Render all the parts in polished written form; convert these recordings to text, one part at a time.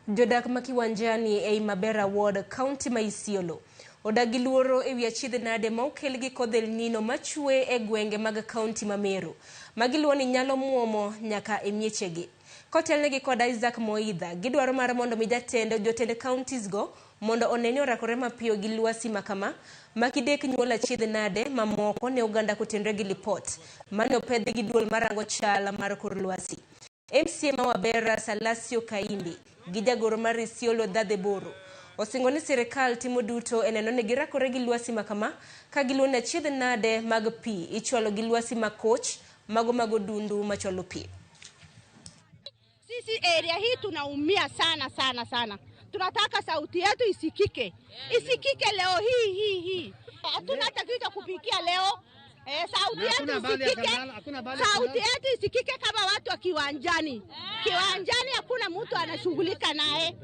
Jodak ma Kiwanjani ei Mabera Ward, County ma Isiolo odak gi luoro ewi achiedh nade ma okel gi kodh El Nino machwe e gwenge mag county ma Meru ma giluwo ni nyalo muomo nyaka e miechegi. Kotelnegi kod Isaac Moidha, gidwaro mar mondo mi jatend jotend counties go mondo one ni orakore mapiyo gi lwasi ma kama ma kidek nyuol achiedh nade mamoko ne oganda kotenre gi lipot mane opedhi gi duol marango chal mar kor lwasi. MCA ma Wabera Salasio Kaimbi gi jagoro mar Isiolo Dhadhe Boro osingo ni sirikal timo duto e neno ni girakore gi lwasi ma kama ka giluwo ni achiedh nade mag pi ichwalo gi lwasi makoch mago mag odundu machwalo pi. Sisi area hii tunaumia sana sana sana, tunataka sauti yetu isikike, isikike leo hii hii hii. Hatuna hata kitu cha kupikia leo. Sauti yetu isikike, sauti yetu isikike kama watu wa Kiwanjani. Kiwanjani hakuna mtu anashughulika naye.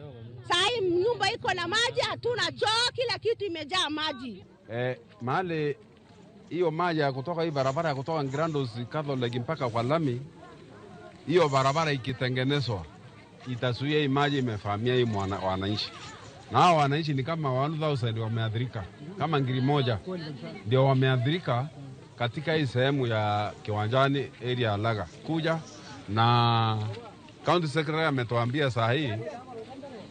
Saa hii nyumba iko na maji, hatuna choo, kila kitu imejaa maji. Mahali hiyo maji ya kutoka hii barabara ya kutoka Grandos Catholic mpaka kwa lami, hiyo barabara ikitengenezwa itazuia hii maji imefamia hii wananchi. Na hao wananchi ni kama 1000 wameathirika, kama ngiri moja ndio wameathirika katika hii sehemu ya Kiwanjani area ya Laga. Kuja na county secretary ametuambia saa hii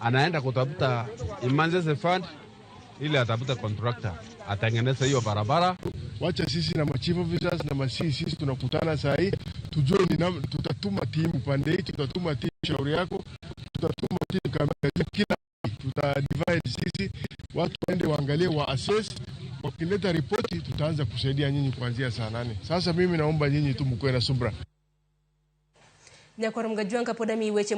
anaenda kutafuta emergency fund ili atafuta contractor atengeneze hiyo barabara. Wacha sisi na chief officers na masi sisi tunakutana saa hii tujue ni tutatuma timu pande hii, tutatuma timu shauri yako, tutatuma timu kamera, kila tuta divide sisi, watu waende waangalie wa assess, wakileta ripoti tutaanza kusaidia nyinyi kuanzia saa 8. Sasa mimi naomba nyinyi tu mkuwe na subra. Nyakwar Mgajwang' kapod amiyi weche.